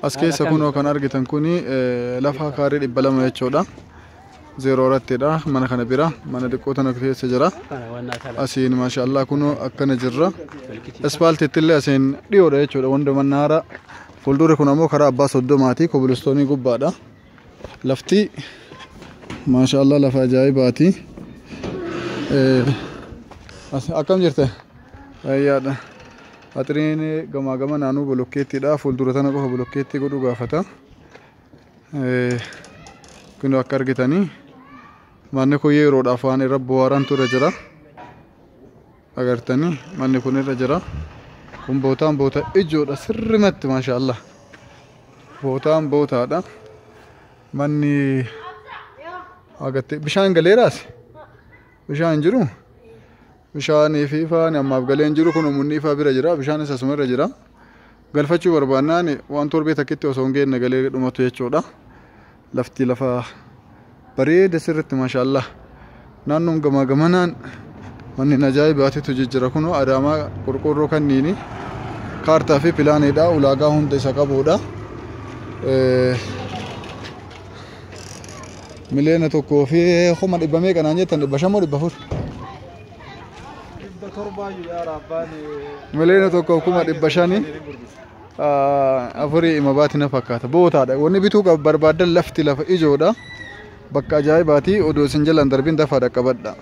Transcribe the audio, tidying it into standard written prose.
As keessa kunoo kan argitan kuni lafa kaaree 200 jechuudha. Zeeroo irrattidha mana kana bira mana xiqqoo tana keessa jira. Asiin maashaallah kunoo akkana jirra. Ispaaltiitti illee asiin dhiyoodha jechuudha wanda mannaara. Fuuldurri kun ammoo karaa abbaa soddomaati kobilistoonii gubbaadha. Lafti maashaallah lafa ajaa'ibaati. Akkam jirte? Fayyaadha. Axiriin gamaa gama naannoo bolokkeettiidha. Fuuldura tana qofa bolokkeettii godhuu gaafata. Kun akka argitanii manni kun yeroodhaaf waan irra bu'aarantu irra jira. Agartanii manni kun irra jira. Kun bootaan boota ijoodha sirrimatti maashaallah. Bootaan bootaadha. Manni agatte bishaan galeeraas? Bishaan hin jiru? Bishaanii fi ifaan ammaaf galee hin jiru kun humni ifaa bira jira bishaanis asuma irra jira. Galfachuu barbaannaan waan torbee takkitti osoo hin geenne galee dhumatu jechuudha. Lafti lafa bareeda sirritti maashaallah. Naannoon gamaa gamanaan manneen ajaa'ibaatitu jijjira kunoo Adaamaa qorqoorroo kanniini kaartaa fi pilaaniidha ulaagaa hunda isa qabuudha. Miliyoona tokkoo fi kuma dhibba meeqa naan jettan 500 moo 400? 1,500,000 afurii ima baati na fakkaata. Bootaadha. Wanni bituu barbaaddan lafti lafa ijoodha. Bakka ajaa'ibaati odoo isin jalaan darbiin dafaa dhaqqabadha.